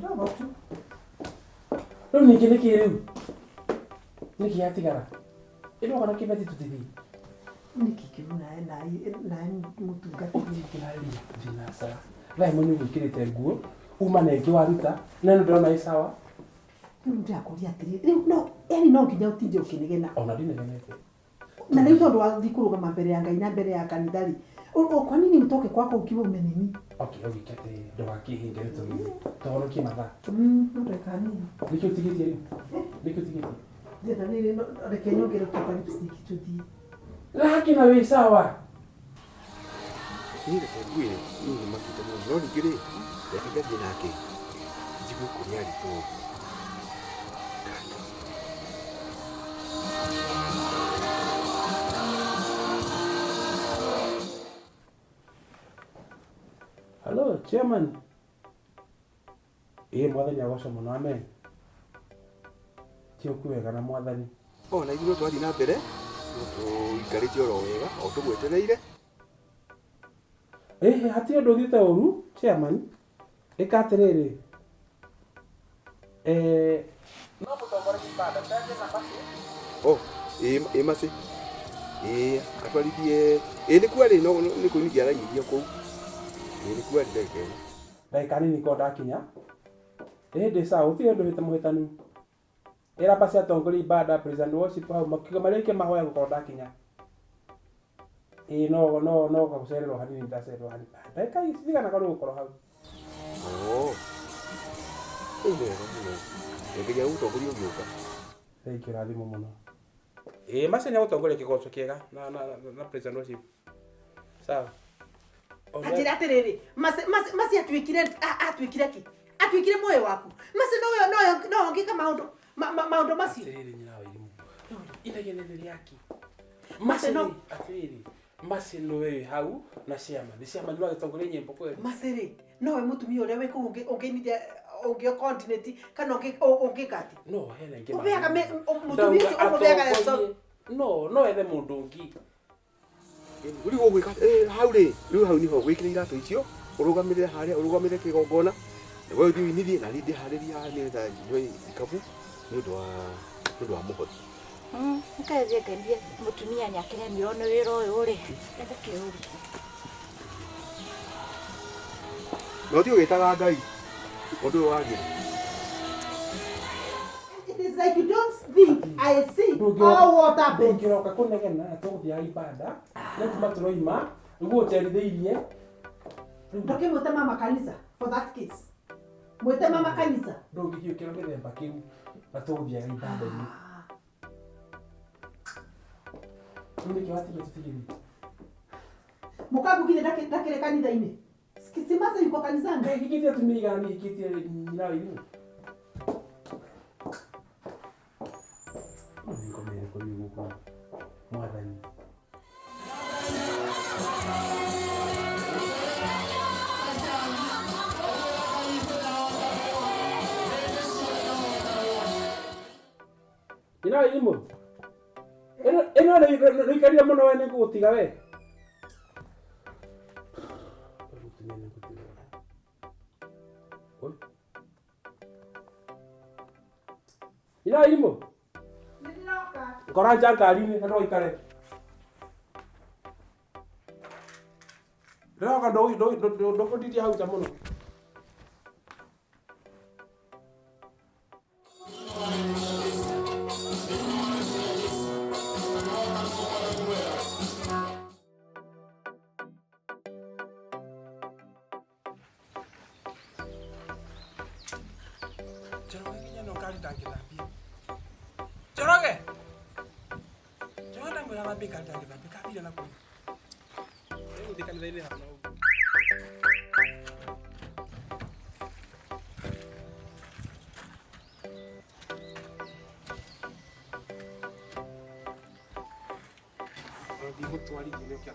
Kidogo tu. Rĩu ningĩ nĩkĩ rĩu? Nĩkĩ yatigara? Ĩno ona kĩbeti tũtithiĩ. Nĩkĩ kĩu nawe nawe mũtungatĩri? Ũthiĩ kĩraria thinacara. Thaa ĩmwe nĩ ũgwĩkĩrĩte nguo, uma na ĩngĩ waruta, na ĩno ndĩrona ĩ sawa. Rĩu ndĩrakũria atĩrĩrĩ, rĩu no yani no nginya ũtinde ũkĩnegena. Ona ndinegenete. Na rĩu tondũ wathiĩ kũrũgama mbere ya Ngai na mbere ya kanitha rĩ, kwa nini utoke kwako ukiwa umenini? Okay, ũgĩke atĩrĩrĩ, ndũgakĩhinge nĩ tũgĩthiĩ. Tũhonokie mathaa. No ndagĩka nini. Nĩkĩ ũtigĩtie rĩu? Nĩkĩ ũtigĩtie? Ndĩrenda rĩrĩ reke nyongere tũka lipstick tũthiĩ. Raki na wĩ sawa. Niĩ reke ngwĩre niĩ nĩ makĩte mũno no ningĩ rĩ reke ngathiĩ nake njigue kũrĩa arĩ tondũ Hello, chairman. Ĩĩ mwathani agocwo mũno amen. Ti ũkuwega na mwathani. Ona ithuĩ no tũrathiĩ na mbere no tũikarĩte oro wega o tũgwetereire. Ĩhĩ hatirĩ ũndũ ũthiĩte ũru chairman. Ĩka atĩrĩrĩ. Eh, no mũtongoria ibanda cenjia na macĩ. Oh, ĩĩ ĩĩ macĩ. Ĩĩ atwarithie ĩĩ nĩkuo arĩ no nĩ kũinithia arainithia kũu. Ĩĩ nĩkuo arĩ ndagĩka ĩno. Ndagĩka nini korwo ndakinya. Ĩĩ ndĩ sawa gũtirĩ ũndũ mũhĩtanu. Ĩra basi atongoria ibada praise and worship hau makiuga marĩkie mahoya gũkorwo ndakinya. Ĩĩ no no no gũcererwo hanini ndacererwo hanini. Ndagĩka cigana korwo gũkorwo hau. Oh. Rĩu nĩ wega mũno. Ngai agũtongoria ũgĩũka. Thank you rathimo mũno. Ĩĩ macio nĩ agũtongoria kĩgoco kĩega na na na praise and worship. Sawa. Anjĩra atĩrĩrĩ, Mercy Mercy Mercy atuĩkire atuĩkire kĩ? Atuĩkire muoyo waku. Mercy noyo noyo noyo ũngĩka maũndũ maũndũ macio. Atĩrĩrĩ nyina wa irimũ. Inegene nĩ rĩaki. Mercy no atĩrĩrĩ Mercy nĩwe wĩ hau na chairman. Nĩ chairman ũragĩtongoria nyĩmbo kweli? Mercy rĩ, nowe mũtumia ũrĩa wĩ kũu ũngĩinithia ũngĩ coordinate kana ũngĩka atĩa? No hena ingĩ. Ũheaga mũtumia ũcio ũmũheaga No no ethe mũndũ ũngĩ. Rĩu ũgwĩka hau rĩ, rĩu hau nĩho wĩkĩre iratũ icio, ũrũgamĩrĩre harĩa, ũrũgamĩrĩre kĩgongona, we ũthiĩ ũinithie na niĩ ndĩharĩrie haha nĩgetha nyue ikabu nĩ ũndũ wa nĩ ũndũ wa mũhothi. Nĩkaĩ thiĩ mũtumia nĩ akĩremirwo nĩ wĩra ũyũ rĩ, nĩngũkĩũruta. Na ũthiĩ ũgĩtaga Ngai ũndũ ũyũ wagĩre. It is like you don't think I see all water beds. Ndũngĩroka kũnegena na tũgũthiaga ibanda nĩ kuma tũroima nĩguo ũnjerithĩirie. Ndũkĩmwĩte mama kanitha for that case. Mwĩte mama kanitha. Ndũngĩthiĩ ũkĩra mĩthemba kĩu na tũgũthiaga ibanda-inĩ. Rĩu nĩkĩ watigire tũtigithie? Mũkambu githĩ ndakĩrĩ kanitha-inĩ? Si Mercy yuko kanisani? Ngai hikĩtie atumia igana niĩ hikĩtie nyina wa irimũ. Nĩ ngoma ĩrĩkũ rĩu gũkũ mwathani? Nyina wa irimũ. Ĩno ĩno rĩikarire mũno we nĩngũgũtiga we. Mũtumia nĩngũtiga. Oi. Nyina wa irimũ. Ngora nja ngari-inĩ na ndũgaikare. Ndĩroka ndũkũndiria hau nja mũno. Njoroge nginya no ngari ndangĩthambia. Njoroge! Njoroge ndamwĩra thambie ngari ndangĩthambia kathire na kũu. Rĩu kanitha-inĩ hana ũguo. Ndigũtwarithia nĩkĩo.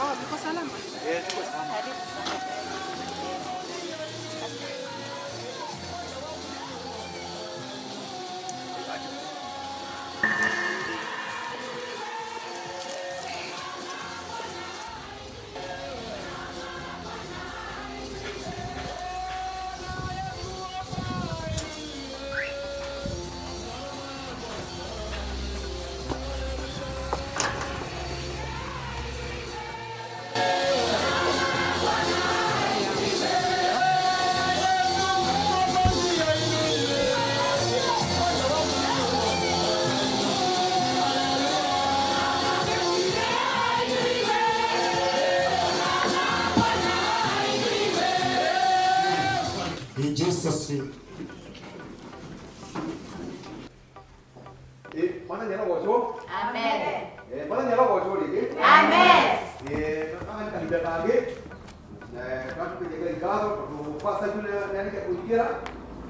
Oh, mko salama? Eh, tuko salama. Karibu sana. Pastor. In Jesus' name. Eh, mwathani arogocwo. Amen. Eh, mwathani arogocwo rĩngĩ. Amen. Eh, haha nĩ kahinda kangĩ. Eh, twatuĩke Ngai ngatho tondũ Pastor Julia nĩarĩkia kũingĩra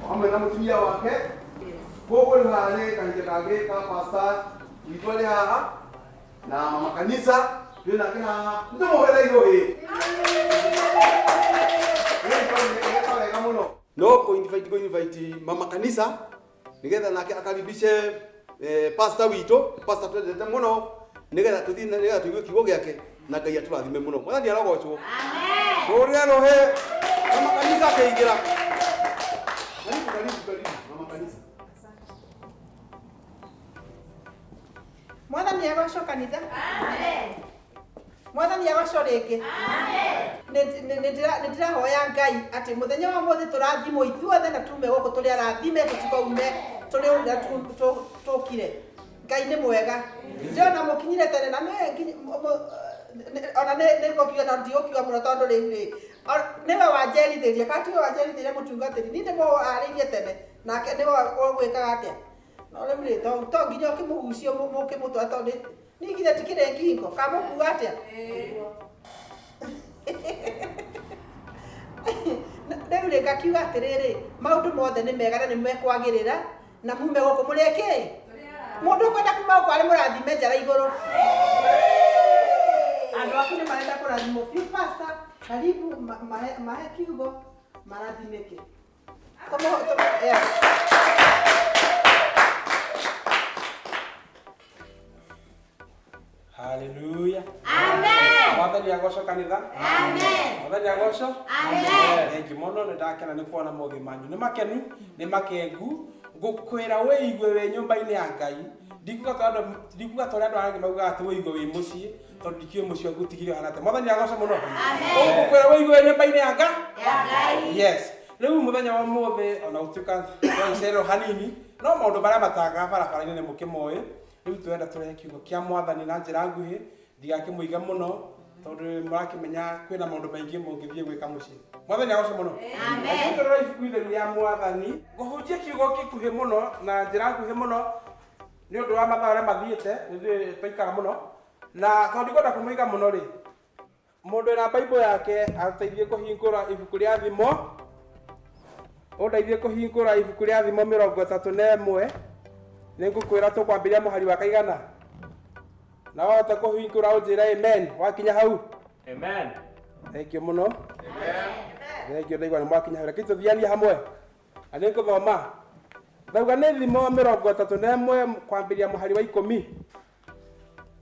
o hamwe na mũtumia wake. Koguo rĩu haha nĩ kahinda kangĩ ka pastor witũ arĩ haha na mama kanitha twĩ nake haha. Nĩtũmũhũrĩre irũhĩ. Wega wega mũno. No kũ invite mama kanitha nigetha nake akaribishe pastor witũ, pastor twendete mũno, nigetha tũthiĩ nigetha tũigue kiugo gĩake na Ngai atũrathime mũno. Mwathani arogocwo. Amen. Tũrĩre rũhĩ mama kanitha akĩingĩra. Karibu, karibu, karibu mama kanitha. Mwathani agocwo kanitha. Amen. Mwathani agocwo rĩngĩ. Amen. Nĩ ndĩrahoya Ngai atĩ mũthenya wa ũmũthĩ tũrathimwo ithuothe na tume gũkũ tũrĩ arathime tũtikaume tũrĩ ũrĩa tũkire. Ngai nĩ mwega. Ndĩrona mũkinyire tene na ona nĩ ngũkiuga na ndigũkiuga mũno tondũ rĩu rĩ nĩwe wanjerithĩria kana tiwe wanjerithĩria mũtungatĩri niĩ ndĩmũharĩirie tene nake nĩwe ũgwĩkaga atĩa no rĩu rĩ to nginya ũkĩmũgucie mũkĩmũtwara tondũ niĩ nginya tikĩrĩ ngingo kamũkuga atĩa. Rĩu rĩ ngakiuga atĩrĩrĩ maũndũ mothe nĩ mega na nĩ mekwagĩrĩra na mume gũkũ mũrĩ kĩ mũndũ ũkwenda kuma gũkũ arĩ mũrathime njara igũrũ. Andũ aku nĩ marenda kũrathimwo biũ. Pastor, karibu mahe kiugo marathimĩke. Yes. Hallelujah. Amen. Mwathani agocwo kanitha. Amen. Mwathani agocwo. Amen. Thengi mũno nĩ ndakena nĩ kuona mothiũ manyu nĩ makenu nĩ makengu ngũkwĩra wĩigue wĩ nyũmba-inĩ ya Ngai ndikuga ta ũrĩa andũ arĩa angĩ maugaga atĩ wĩigue wĩ mũciĩ tondũ ndikĩũĩ mũciĩ waku ũtigire ũhana atĩa. Mwathani agocwo mũno. Ngũkwĩra wĩigue wĩ nyũmba-inĩ ya Ngai. Ya Ngai. Yes. Rĩu mũthenya wa ũmũthĩ ona gũtuĩka twagĩcererwo hanini no maũndũ marĩa matangaga barabara-inĩ nĩ mũkĩmoĩ. Rĩu tũrenda tũrehe kiugo kĩa mwathani na njĩra nguhĩ ndigakĩmũiga mũno tondũ mũrakĩmenya kwĩna maũndũ maingĩ mũngĩthiĩ gwĩka mũciĩ. Mwathani agocwo mũno. Amen. Tũrora ibuku itheru rĩa mwathani ngũhunjia kiugo gĩkuhĩ mũno na njĩra nguhĩ mũno nĩ ũndũ wa mathaa ũrĩa mathiĩte nĩthuĩ twaikara mũno na tondũ ndikwenda kũmũiga mũno rĩ mũndũ wĩna Bible yake ateithie kũhingũra ibuku rĩa Thimo ũndeithie kũhingũra ibuku rĩa Thimo 31 nĩ ngũkwĩra tũkwambĩrĩria mũhari wa kaigana na wahota kũhingũra ũnjĩre amen wakinya hau. Amen. Thank you mũno. Thank you ndaigua nĩ mwakinya hau. Reke tũthianie hamwe na nĩ ngũthoma ndauga nĩ Thimo 31 kwambĩrĩria mũhari wa 10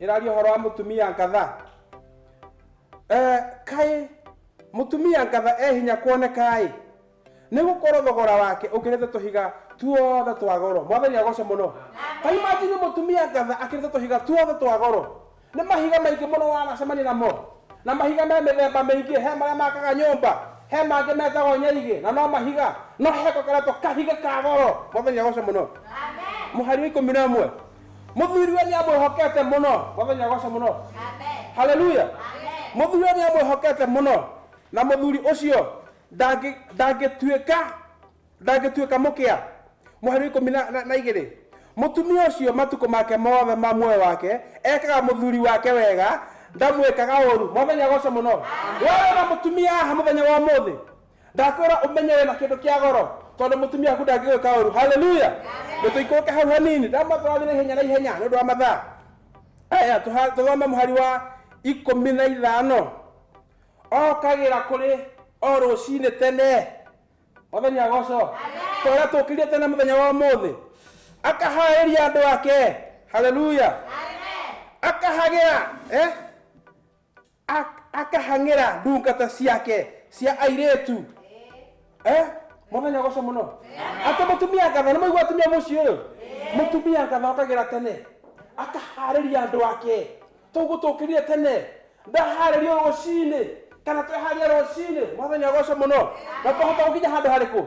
ĩraria ũhoro wa mũtumia ngatha. Kaĩ mũtumia ngatha e hinya kuoneka ĩ nĩ gũkorwo thogora wake ũkĩrĩte tũhiga tuothe twa goro. Mwathani agoce mũno. Ta imagine mũtumia ngatha akĩrĩte tũhiga tuothe twa goro. Nĩ mahiga maingĩ mũno wanacemania namo na mahiga me mĩthemba mĩingĩ he marĩa makaga nyũmba he mangĩ metagwo nyaigĩ na no mahiga no he kokeretwo kahiga ka goro. Mwathani agoce mũno. Mũhari wa 11 mũthuri we nĩamwĩhokete mũno. Mwathani agoce mũno. Hallelujah. Mũthuri we nĩamwĩhokete mũno na mũthuri ũcio ndangĩtuĩka mũkĩa. Mũhari wa 12 mũtumia ũcio matukũ make mothe ma muoyo wake ekaga mũthuri wake wega ndamwĩkaga ũru. Mwathani agoce mũno. Wewe na mũtumia haha mũthenya wa ũmũthĩ ndakwĩra ũmenye wĩna kĩndũ kĩa goro tondũ mũtumia waku ndangĩgwĩka ũru. Hallelujah. Nĩtũikũrũke hau hanini ndamatũrathiĩ na ihenya na ihenya nĩ ũndũ wa mathaa. Aya tũthome mũhari wa 15 okagĩra kũrĩ o rũcinĩ tene. Mwathani agocwo. Tũrĩa tũkĩrie tene mũthenya wa ũmũthĩ, akaharĩria andũ ake. Haleluya. Akahagĩra akahang'ĩra ndungata ciake cia airĩtu. Mwathani agocwo mũno. Atĩ mũtumia ngatha, nĩ mũigua atumia mũciĩ ũyũ? Mũtumia ngatha okagĩra tene, akaharĩria andũ ake. Toguo tũkĩrire tene, ndaharĩrio rũcinĩ kana tweharĩria rũcinĩ. Mwathani agocwo mũno. Na twahota gũkinya handũ harĩkũ?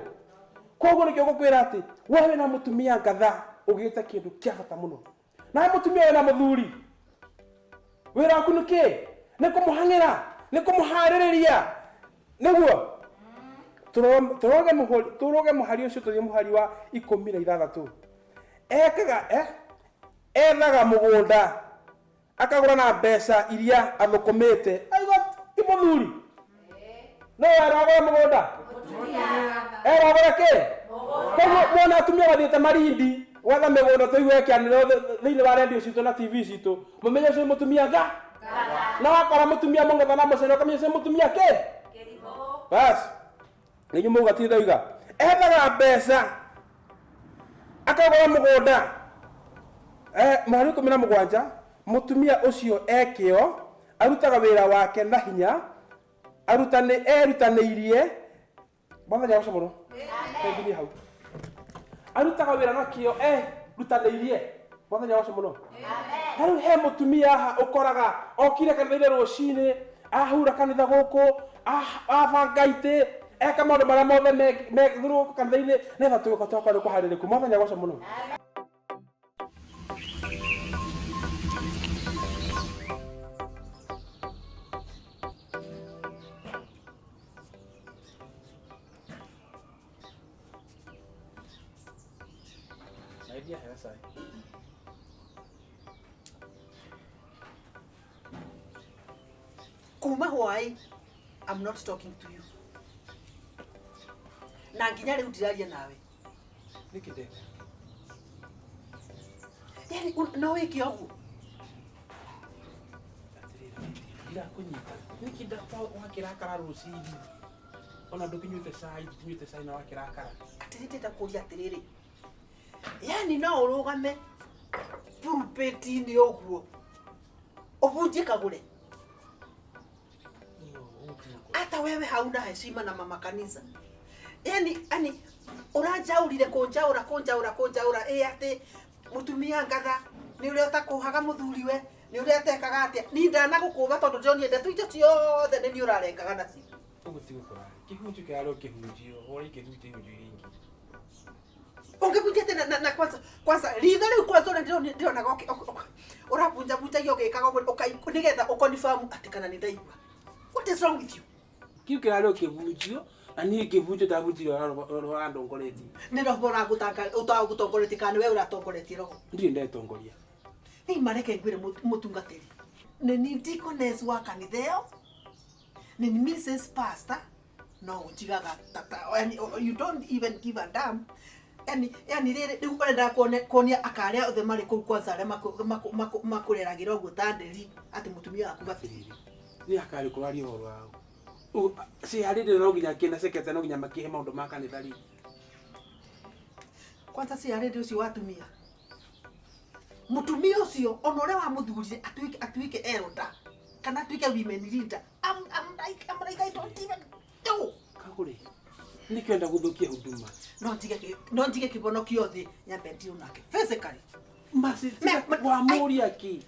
Koguo nĩkĩo ngũkwĩra atĩ we wĩna mũtumia ngatha ũgĩte kĩndũ kĩa bata mũno. Nawe mũtumia wĩna mũthuri, wĩra waku nĩ kĩ? Nĩ kũmũhang'ĩra, nĩ kũmũharĩrĩria. Nĩguo tũroge mũhari ũcio, tũthiĩ mũhari wa 16. Ekaga ethaga mũgũnda akagũra na mbeca iria athũkũmĩte. Aigua ti mũthuri no eragũra mũgũnda, eragũra kĩ? Koguo mwona atumia mathiĩte Marindi gwetha mĩgũnda, tũigue ĩkĩanĩrĩrwo thĩinĩ wa redio citũ na TV citũ, mũmenye ũcio nĩ mũtumia nga. Na wakora mũtumia mũngetha na mũcene, ũkamenya ũcio nĩ mũtumia kĩ. Bas nĩ inyuĩ mũuga ti ndauga. Ethaga mbeca akagũra mũgũnda. Mũhari 17, mũtumia ũcio ekĩo arutaga wĩra wake na hinya, erutanĩirie. Mwathani agocwo mũno. Thenginie hau. Arutaga wĩra na kĩo, erutanĩirie. Mwathani agocwo mũno. Ta rĩu he mũtumia haha ũkoraga okire kanitha-inĩ rũcinĩ, ahura kanitha gũkũ, abanga itĩ, eka maũndũ marĩa mothe mekĩrwo kanitha-inĩ, nĩgetha tũgĩũka tũgakorwo nĩ kũharĩrĩku. Mwathani agocwo mũno. Kuma hwaĩ I'm not talking to you, na nginya rĩu ndiraria nawe. Nĩkĩ ndeka? Yani no wĩke ũguo? Atĩrĩrĩ, ndirakũnyita. Nĩkĩ wakĩrakara rũcinĩ? Ona ndũkĩnyuĩte cai, tũtinyuĩte cai na wakĩrakara. Atĩrĩ, ndĩrenda kũria atĩrĩrĩ, yani no ũrũgame pulpit-inĩ ũguo ũbunjie kagũre? Hata wewe hauna heshima na mama kanisa. Yani ũranjaũrire kũnjaũra kũnjaũra kũnjaũra ĩ atĩ mũtumia ngatha nĩ ũrĩa ũtakũhaga mũthuriwe, nĩ ũrĩa atekaga atĩa. Ni ndanagũkũma tondũ ndĩronire ndeto icio ciothe nĩ niĩ ũrarengaga nacio. Ũguo ti gũkũra. Kĩhunjio kĩrarĩ o kĩhunjio, ũrĩa ingĩhunjia ihunjio iria ingĩ. Ũngĩbunjia atĩa na kwanza ritho rĩu, kwanza ũrĩa ndĩronaga ũrabunjabunjagia ũgĩkaga ũguo, nĩgetha ũkonfirm atĩ kana nĩ ndaigua. What is wrong with you? Kĩu kĩrarĩ o kĩhunjio, na niĩ ngĩhunjio ndahunjirie roho ũrandongoretie. Nĩ roho ũragũtongoretie kana nĩ we ũratongoretie roho? Ndirĩ ndetongoria. Niĩ mareke ngwĩre, mũtungatĩri, nĩ ni deaconess wa kanitha ĩyo, nĩ ni Mrs Pastor, no ũnjigaga tata, yani you don't even give a damn. Yani rĩrĩ rĩu ũrenda kuonia aka arĩa othe marĩ kũu, kwanza arĩa makũreragĩra ũguo ta nderi, atĩ mũtumia waku gatirĩ. Nĩ akarĩ kũraria ũhoro wao. Ciarĩrĩ no nginya kĩna secretary no nginya makĩhe maũndũ ma kanitha rĩ. Kwanza si arĩndĩ ũcio wa atumia, mũtumia ũcio ona ũrĩa wamũthurire atuĩke elder kana atuĩke women leader, I'm like I don't even know. Kagũrĩ. Nĩkĩo enda gũthũkia huduma. No njige kĩbono kĩothe nyambe ndirũ nake physically. Masi wamũria kĩ?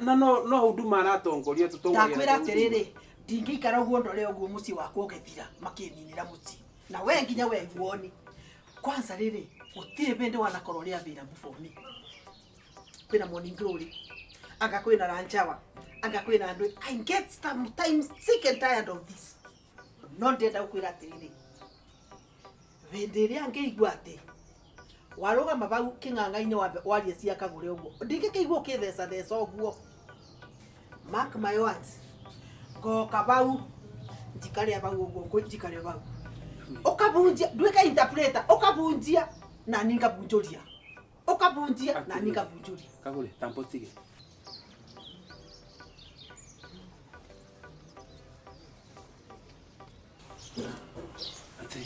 Na no huduma aratongoria tũtongoria. Ndakwĩra atĩrĩrĩ, ndingĩikara ũguo ndore ũguo mũciĩ wakwa ũgĩthira makĩninĩra mũciĩ na we nginya we guoni. Kwanza rĩrĩ, gũtirĩ bĩndĩ wanakorwo rĩ available for me. Kwĩna morning glory, anga kwĩna lunch hour, anga kwĩna andũ. I get sometimes sick and tired of this. No ndĩrenda gũkwĩra atĩrĩrĩ, hĩndĩ ĩrĩa ngĩigua atĩ warũgama bau kĩng'ang'a-inĩ wambe warie cia kagũre ũguo, ndingĩkĩigua ũkĩthecatheca ũguo. Mark my words, ngoka bau njikare bau ũguo, njikare bau ũkabunjia, nduĩke interpreter, ũkabunjia na niĩ ngabunjũria, ũkabunjia na niĩ ngabunjũria. Kagũrĩ, tambo tige.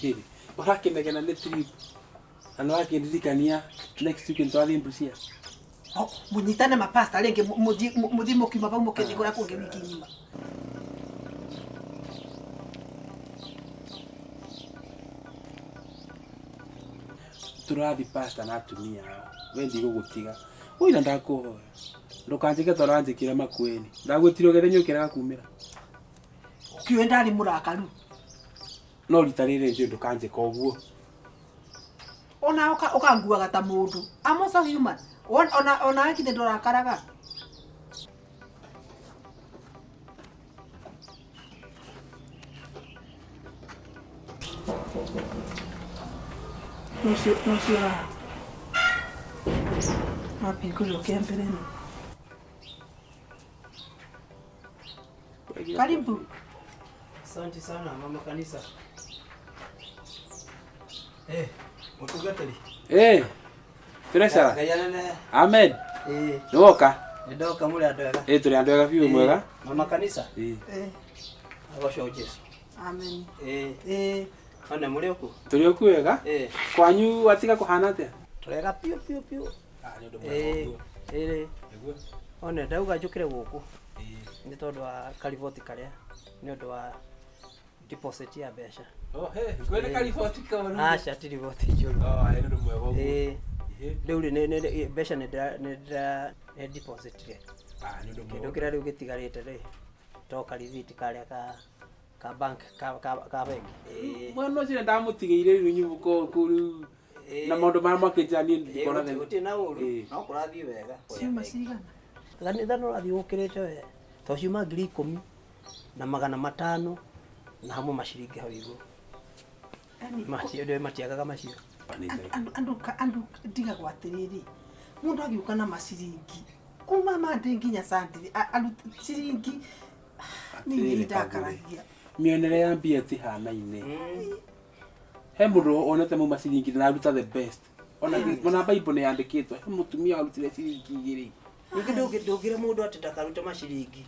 Atĩrĩrĩ, ũrakĩnegena nĩ trip na nĩ wakĩndirikania next week nĩtwathiĩ Busia. Oh, munyitane mapasta rĩngĩ mũthiĩ mũkiuma vau mũkĩthiĩ kũrĩa kũngĩ wiki ng'ima. Tũrathiĩ pasta na atumia ao, we ndigũgũtiga. Ũina ndakũhoya ndũkanjĩke ta ũranjĩkire Makueni. Ndagwĩtire ũgethe nyũkĩraga kumĩra. Ũkiũĩ ndarĩ mũrakaru. No rita rĩrĩ njũĩ ndũkanjĩka ũguo. Ona ũkanguaga ta mũndũ. I'm also human. Ona we githĩ ndũrakaraga? Nũcio haha. Wambingũrĩra kĩa mbere nĩ. Karibu. Asante sana mama kanisa. Eh, mũtungatĩri. Eh, Treasurer. Ngai anene. Amen. Eh, Nĩ woka? nĩ ndoka mũrĩ andũ ega. Ĩ tũrĩ andũ ega biũ mwega. Mama kanisa. Ĩ. Eh, Agocwo Jesu. amen. Eh, Eh, one mũrĩ oku? Tũrĩ oku wega. Eh, Kwanyu watiga kũhana atĩa? tũrega piũ piũ piũ. Ah, nĩ ũndũ Eh, eh, Nĩguo. one ndauga njũkĩre gũkũ nĩ tondũ wa kariboti karĩa nĩ ũndũ wa deposit ya mbeca. Oh, he, kwene kariboti koru. Aca ti riboti njũru. Oh, nĩ ũndũ mwega ũguo. Eh, Ĩhĩ. rĩu rĩ nĩ mbeca nĩ ndĩra nĩ ndĩra nĩ depositire. Ah, nĩ ũndũ Kĩndũ mwega. kĩrĩa rĩu gĩtigarĩte rĩ to karithiti karĩa ka bank ka bengi. Ĩĩ. Mwana ũcio ndamũtigĩire rĩu nyubuko kũu rĩu na maũndũ marĩa mwakĩnjĩra niĩ ndikona Ĩĩ, gũtirĩ na ũru Ĩĩ. no kũrathiĩ wega. Ciuma cigana? Kanitha nĩ ũrathiĩ ũkĩrĩte we to ciuma 10,500 na hamwe maciringi hau igũrũ. Yaani, Macio ndĩwe matiagaga macio. Andũ ndigagwo atĩrĩrĩ, mũndũ agĩũka na maciringi kuma Monday nginya Sunday, ciringi niĩ Atĩrĩrĩ, ndakaragia. Mĩonere ya mbia ĩtihanaine. He mũndũ wonete mauma ciringi na aruta the best. Ona Bible nĩ yandĩkĩtwo he mũtumia warutire ciringi igĩrĩ. Ningĩ ndũngĩra mũndũ atĩ ndakarute maciringi.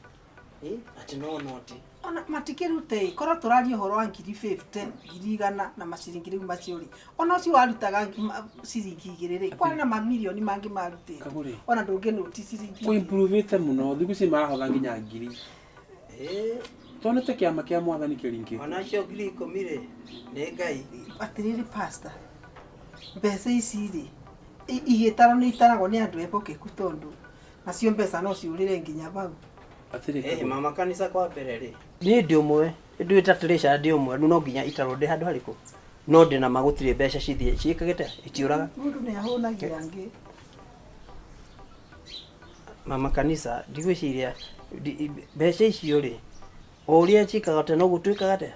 Ĩ, atĩ no noti. Ona matikĩrute korwo tũraria ũhoro wa 50,000 100,000 na maciringi rĩu macio rĩ, ona ũcio warutaga ciringi igĩrĩ rĩ, kwarĩ na mamirioni mangĩ marutĩte. Kagũre. Ona ndũngĩnũti ciringi Kũ igĩrĩ. improvĩte mũno thikũ ici marahotha nginya ngiri. Ĩ, Tuonete kĩama kĩa mwathani kĩringĩte. ona acio 10,000 rĩ nĩ Ngai. Atĩrĩrĩ pastor, mbeca ici rĩ igĩtarwo nĩ itaragwo nĩ andũ ehokeku tondũ nacio mbeca no ciũrĩre nginya vau. Atĩrĩ, Eh, mama kanisa kwa mbere rĩ niĩ ndĩ ũmwe nduĩte treasure ndĩ ũmwe rĩu no nginya itarwo ndĩ handũ harĩkũ no ndĩ na ma gũtirĩ mbeca cithiĩ ciĩkagĩte itiũraga. Mũndũ nĩ ahũnagia angĩ. Mama kanisa ndigwĩciria mbeca icio rĩ o ũrĩa ciĩkaga atĩa noguo twĩkaga atĩa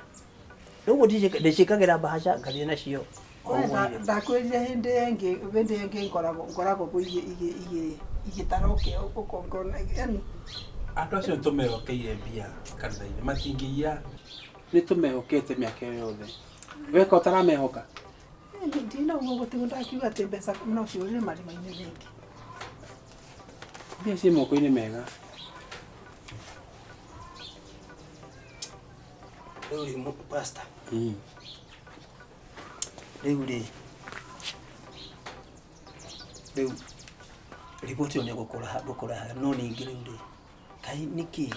noguo ndĩciĩkagĩra mbahaca ngathiĩ nacio o We ũguo irĩ. ndakwĩrire hĩndĩ ĩngĩ hĩndĩ ĩngĩ ngoragwo kuo igĩtara ũkongona yani andũ acio nĩ tũmehokeire mbia kanitha-inĩ matingĩiya nĩ tũmehokete mĩaka ĩyo yothe weka ũtaramehoka. Ndina ũguo gũtigũ ndakiuga atĩ mbeca no ciũrĩre marima-inĩ rĩngĩ. Mbia ciĩ moko-inĩ mega. Rĩu rĩ pastor rĩu rĩ rĩu riboti ĩyo nĩ ngũkũrehaga no ningĩ rĩu rĩ kaĩ nĩkĩ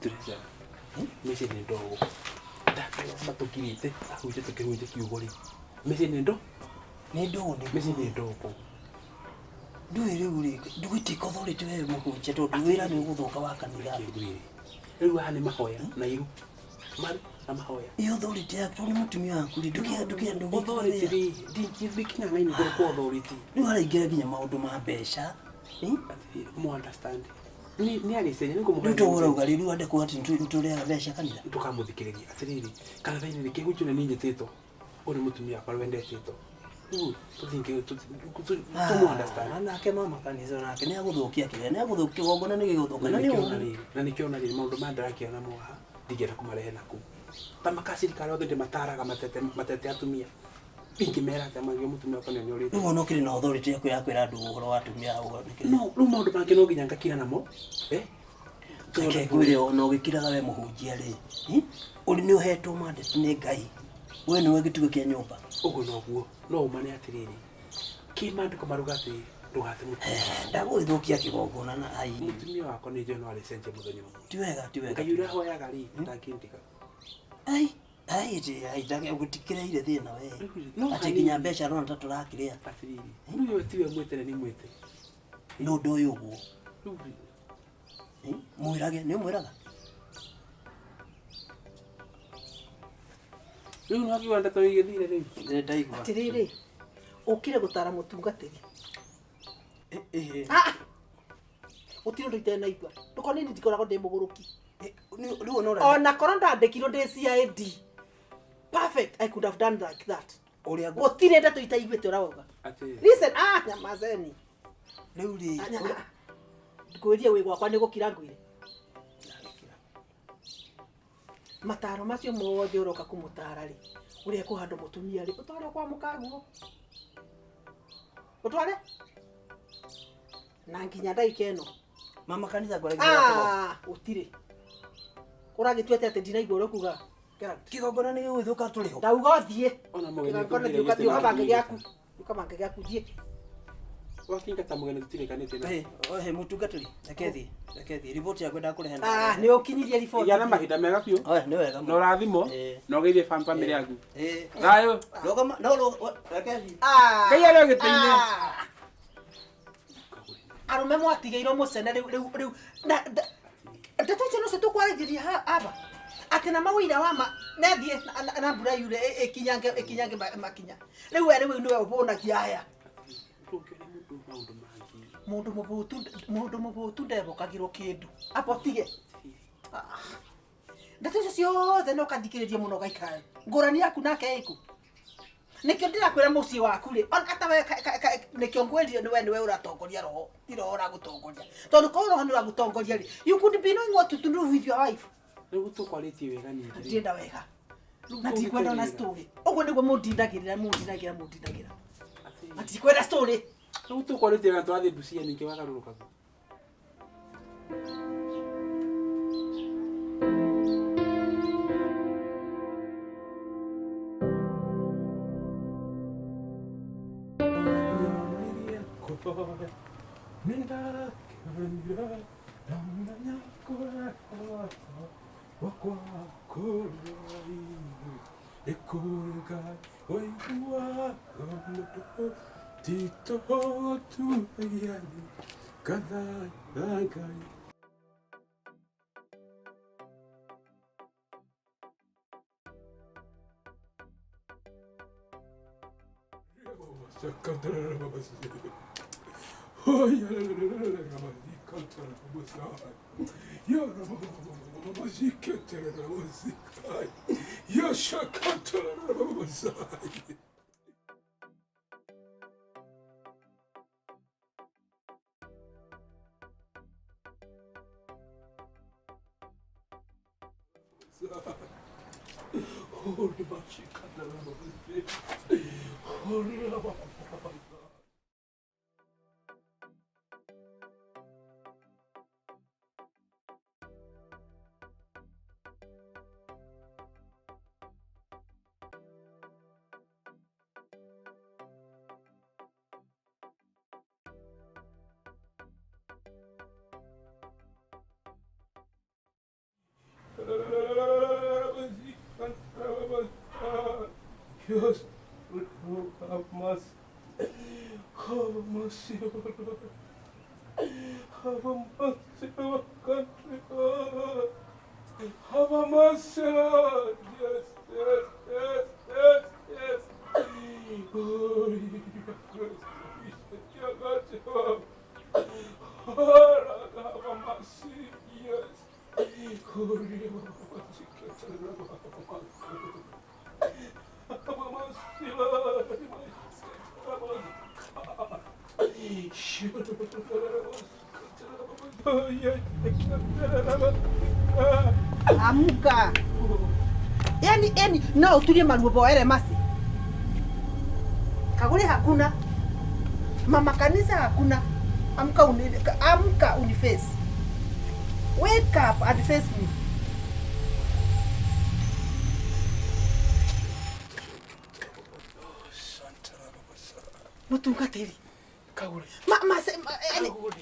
Treasure, mĩciĩ nĩ ndogo ndakorwo matũkirĩte ahunjia tũkĩhunjia kiugo rĩ mĩciĩ nĩ ndo nĩ ndogo nĩ mĩciĩ nĩ ndogo. Ndũĩ rĩu rĩ ndũgũtuĩka authority we mũhunjia tondũ wĩra nĩ ũgũthũka wa kanitha. Kĩngwĩre rĩu haha nĩ mahoya na iru maru na mahoya. Ĩ authority yaku tondũ nĩ mũtumia waku rĩ ndũkĩa ndũkĩa Authority rĩ ndingĩkinya ng'aini kũrĩ kwa authority. Rĩu haraingĩra nginya maũndũ ma mbeca. Atĩrĩrĩ, mũ understand nĩ agĩcenya nĩ ngũmũhe. Rĩu tũgũrauga rĩ rĩu andĩkwo atĩ nĩtũrĩaga mbeca kanitha. Ndũkamũthikĩrĩrie atĩrĩrĩ kanitha-inĩ rĩ kĩhunjio nĩ niĩ njĩtĩtwo ũyũ nĩ mũtumia wakwa wendetĩtwo rĩu tũtingĩ tũmũ understand. Nake mama kanitha nake nĩ agũthũkia kĩrĩa nĩ agũthũkia igongona nĩ gĩgũthũka Na na nĩ nĩkĩo ũru. na rĩrĩ na nĩkĩo na rĩrĩ maũndũ maya ndĩrakĩona mo haha ndingĩenda kũmarehe nakũu ta makacirikari othe ndĩmataraga matete matete atumia ingĩmera atĩa mangĩ mũtumia wakwa nĩ nĩorĩte. Rĩu ona ũkĩrĩ na authority yaku ya kwĩra andũ ũhoro wa atumia ũguo nĩkĩ? No rĩu maũndũ mangĩ no nginya ngakira namo eh. Reke ngwĩre ona ũgĩkiraga we mũhunjia rĩ, ũrĩ nĩ ũhetwo mandate nĩ Ngai. We nĩwe gĩtugĩ kĩa nyũmba. Ũguo noguo no ũmane atĩrĩrĩ kĩmandĩko maruga atĩ ndũgate mũtumia. Ndagũgĩthũkia kĩgongona na ai. Mũtumia wakwa nĩ njũĩ no arĩcenjia mũthenya ũmwe. Ti wega, ti wega. Ngai ũrĩa hoyaga rĩ ndangĩndiga. Ai, ai ĩtĩ ai ndagĩgũtikĩreire thĩna we. No Atĩ hanini. nginya mbeca rona ta tũrakĩrĩa. Atĩrĩrĩ rĩu we tiwe mwĩte na nĩ mwĩte. No ũndũ ũyũ ũguo. Rĩu Mwĩrage, nĩ ũmwĩraga? Rĩu nĩ wakiuga ndeto igĩthire rĩu. Nĩ ndaigua. Atĩrĩrĩ, ũkire gũtara mũtungatĩri. Ĩhĩ. Ah! Gũtirĩ ũndũ itenaigua. Ndũkone niĩ ndikoragwo ndĩ mũgũrũki. Rĩu ona ũrenda. Ona korwo ndandĩkirwo ndĩ CID. Perfect, I could have done like that. Ũrĩa ngũ. Gũtirĩ ndeto itaiguĩte ũrĩa wauga. Atĩrĩrĩ. Listen, ah, nyamazeni. Rĩu rĩ. Ngwĩrie wĩ gwakwa nĩ gũkira ngwĩre. Mataro macio mothe ũroka kũmũtara rĩ, ũrĩa ekũhandwo mũtumia rĩ, ũtware kwa mũkaguo. Ũtware? Na nginya ndagĩka ĩno. Mama kanitha ngwaragia kĩgongona. Ah, gũtirĩ. Ũragĩtua atĩ ndinaigua ũrĩa ũkuga. Get out. Kĩgongona nĩ gĩgũgĩthũka tũrĩ ho. Ndauga ũthiĩ. Ona mũgeni Kĩgongona tũtirĩkanĩtie thiĩ ũka- thiĩ ũkabange na gĩaku. Thiĩ ũkabange gĩaku thiĩ. Wakingata mũgeni tũtirĩkanĩtie na. Ĩĩ, mũtungatĩri, reke thiĩ, reke thiĩ. Riboti yakwa ndakũrehe na. Ah, nĩ ũkinyirie riboti. Gĩa na mahinda mega biũ. Oe, nĩ wega Na mũno. ũrathimwo Ĩĩ. na ũgeithie family yaku. Ĩĩ. Thayũ. Rũgama, no reke thiĩ. Ah. Ngai arĩ o gĩtĩ-inĩ. Ah. Arũme mwatigĩirwo mũcene rĩu rĩu rĩu na ndeto icio nocio tũkwaragĩria aba atĩ na mawĩira wa ma nethiĩ na mbura yure ĩkinyange ĩkinyange makinya rĩu we rĩu nĩwe ũbũnagia aya. Ndũngĩona mũndũ maũndũ mangĩ. Mũndũ mũbũtu mũndũ mũbũtu ndebokagĩrwo kĩndũ aba ũtige. Ndeto icio ciothe no ũkathikĩrĩria mũno ũgaikara ngũrani yaku nake ĩkũ. Nĩkĩo ndĩrakwĩra mũciĩ waku rĩ ona ata we nĩkĩo ngwĩrire nĩwe nĩwe ũratongoria roho ti roho ũragũtongoria tondũ korwo roho nĩ ũragũtongoria rĩ you could be knowing what to do with your wife. Rĩu tũkwarĩtie wega ningĩ rĩ. Ndienda wega na ndikwenda ona story ũguo nĩguo mũndindagĩrĩra mũndindagĩra mũndindagĩra na ndikwenda story. Rĩu tũkwarĩtie wega twathiĩ Busia ningĩ wagarũrũka. Yes, have mercy. Have mercy, O Lord. Have mercy, our country, Lord. Have mercy, Lord. Yes, yes, yes, yes, yes. Oh, Christ, have mercy, yes. Amuka. Yani yani no utulie maruo boere masi. Kagure hakuna. Mama kanisa hakuna. Amka uni amka uniface. Wake up and face me. Mũtungatĩri. Kagũre. Ma ma se ma, yani Kagũre.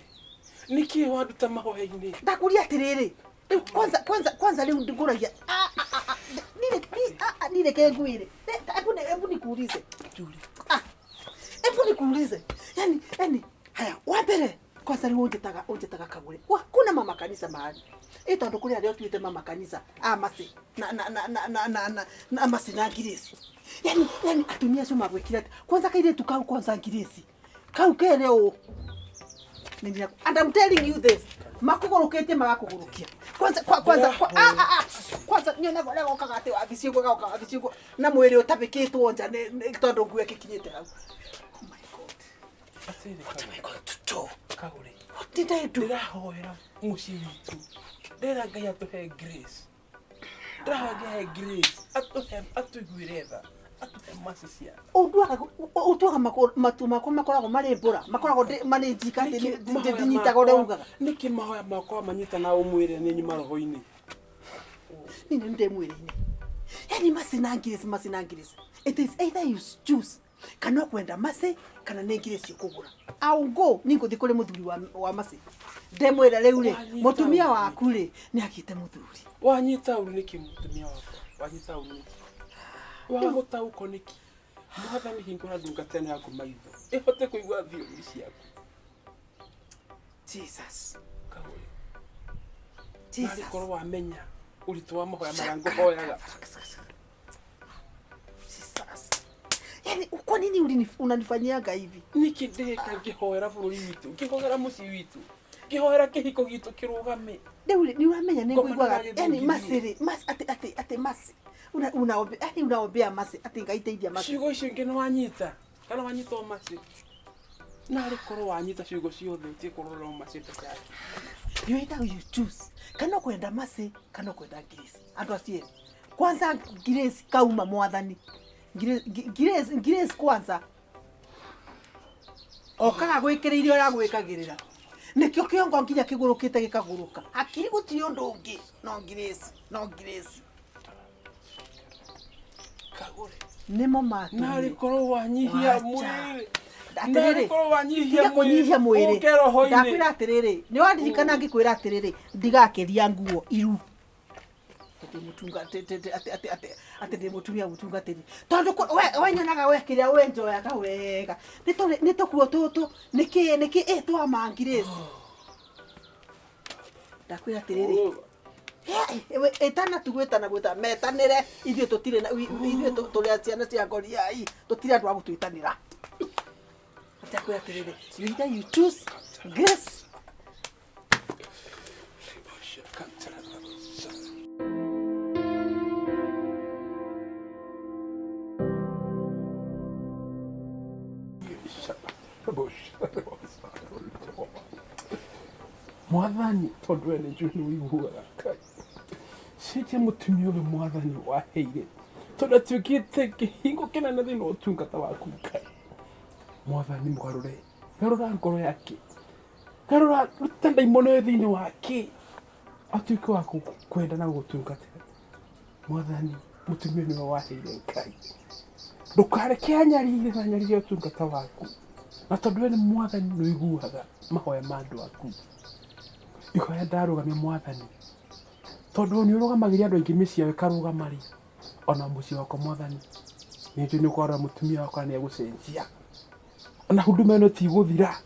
Nĩkĩ wanduta mahoya-inĩ? Ndakuria atĩrĩrĩ. Rĩu kwanza kwanza kwanza rĩu ngũragia. Ah ah ah, ah. Nire ni ah ah nire ngwire. Hebu hebu nikuulize. Ah. Hebu nikuulize. Yani yani haya wa mbere kwanza rĩu ũnjĩtaga ũnjĩtaga kagũre. Wa kuna mama kanitha mahali. Ĩ tondũ kũrĩ arĩa ũtuĩte mama kanitha a Mercy na na na na na na na na Mercy na Grace. Yani yani atumia acio magwĩkire atĩa? Kwanza kairĩtu kau kwanza Grace. Kau kere ũũ. Nĩ And I'm telling you this. Makũgũrũkĩtie magakũgũrũkia. Kwanza kwa, kwanza kwa, ah, ah, ah. Kwanza nyonaga ũrĩa gokaga atĩ wabici ũguo gokaga wabici ũguo na mwĩrĩ ũtabĩkĩtwo nja nĩ tondũ nguo ĩgĩkinyĩte hau. Oh my God. Atĩrĩ, What am I going to do? Kagũre. What did I do? Ndĩrahoera mũciĩ witũ. Ndĩra Ngai atũhe grace. Ndĩrahoya Ngai ahe grace. Atũhe atũiguĩre tha. Atũhe mercy cia. Ũtuaga matu makwa makoragwo marĩ mbũra makoragwo marĩ njika atĩ ndĩnyitaga ũrĩa ugaga. Nĩkĩ mahoya makwa manyita na ũmwĩre nĩ nyuma roho-inĩ? Niĩ nĩ ndĩ mwĩrĩ-inĩ. Yani Mercy na Grace, Mercy na Grace. It is either you choose kana ũkwenda Mercy kana nĩ Grace ũkũgũra. I'll go niĩ ngũthiĩ kũrĩ mũthuri wa, wa Mercy. Ndemwĩra rĩu rĩ Wanyita mũtumia ũru. waku rĩ nĩ agĩte mũthuri. Wanyita ũru nĩkĩ mũtumia wakwa? Wanyita ũru nĩkĩ? Wamũtaũko nĩkĩ? Mwathani hingũra ndungata ĩno yaku maitho ĩhote kũigua thiomi ciaku. Jesus. Kagũre. Jesus. Narĩ korwo wamenya ũritũ wa mahoya marĩa ngũhoyaga. Jesus. Yani kwa nini unanifanyiaga hivi? Nĩkĩ ndĩreka ngĩhoera bũrũri witũ, ngĩhoera mũciĩ witũ, ngĩhoera kĩhiko gitũ kĩrũgame. Rĩu rĩ nĩ ũramenya nĩ Ngoma ngũiguaga ndĩragĩthingithia. yani Mercy rĩ Mercy atĩ atĩ atĩ Mercy una unaombea yani unaombea Mercy atĩ Ngai teithia Mercy. Ciugo icio ingĩ nĩ wanyita kana wanyita o Mercy? Narĩ korwo wanyita ciugo ciothe ũtige kũrora o Mercy peke yake. You either you choose kana ũkwenda Mercy kana ũkwenda Grace. Andũ acio erĩ. Kwanza Grace kauma mwathani. Grace Grace Grace kwanza okaga gwĩkĩrĩire ũrĩa gwĩkagĩrĩra nĩkĩo kĩongo nginya kĩgũrũkĩte gĩkagũrũka hakiri gũtirĩ ũndũ ũngĩ no Grace no Grace. Kagũre. Nĩmo matũmire. Narĩ korwo wanyihia Wacha. mwĩrĩ. Atĩrĩrĩ, Narĩ korwo wanyihia tiga kũnyihia mwĩrĩ ũke roho-inĩ. Ndakwĩra atĩrĩrĩ nĩ waririkana ngĩkwĩra atĩrĩrĩ ndigakĩria nguo iru atĩ mũtunga atĩ atĩ atĩ atĩ atĩ atĩ ndĩ mũtumia mũtungatĩri tondũ we nyonaga we kĩrĩa we njoyaga wega nĩ tũrĩ nĩ tũkuo tũtũ nĩkĩ nĩkĩ ĩ twa mangirĩci ndakwĩra atĩrĩrĩ ĩtana tu gwĩtana gwĩtana metanĩre ithuĩ tũtirĩ na ithuĩ tũrĩ ciana cia ngoriai tũtirĩ andũ a gũtwĩtanĩra. Ndakwĩra atĩrĩrĩ you either you choose Grace. Mwathani tondũ we nĩ njũĩ nĩ ũiguaga Ngai cenjia mũtumia ũyũ mwathani waheire tondũ atuĩkĩte kĩhingo kĩnene thĩinĩ wa ũtungata waku Ngai. Mwathani mũgarũre garũra ngoro yake garũra ruta ndaimono ĩyo thĩinĩ wake atuĩke wa kwenda na gũgũtungatĩra. Mwathani mũtumia nĩwe waheire Ngai ndũkareke anyarire na anyarire ũtungata waku na tondũ we nĩ mwathani nĩ ũiguaga mahoya ma andũ aku. Ihoya ndarũgamia mwathani tondũ nĩ ũrũgamagĩria andũ aingĩ mĩciĩ yao ĩkarũgama rĩ ona mũciĩ wakwa mwathani nĩ njũĩ nĩ ũkwarora mũtumia wakwa na nĩ egũcenjia ona huduma ĩno tigũthira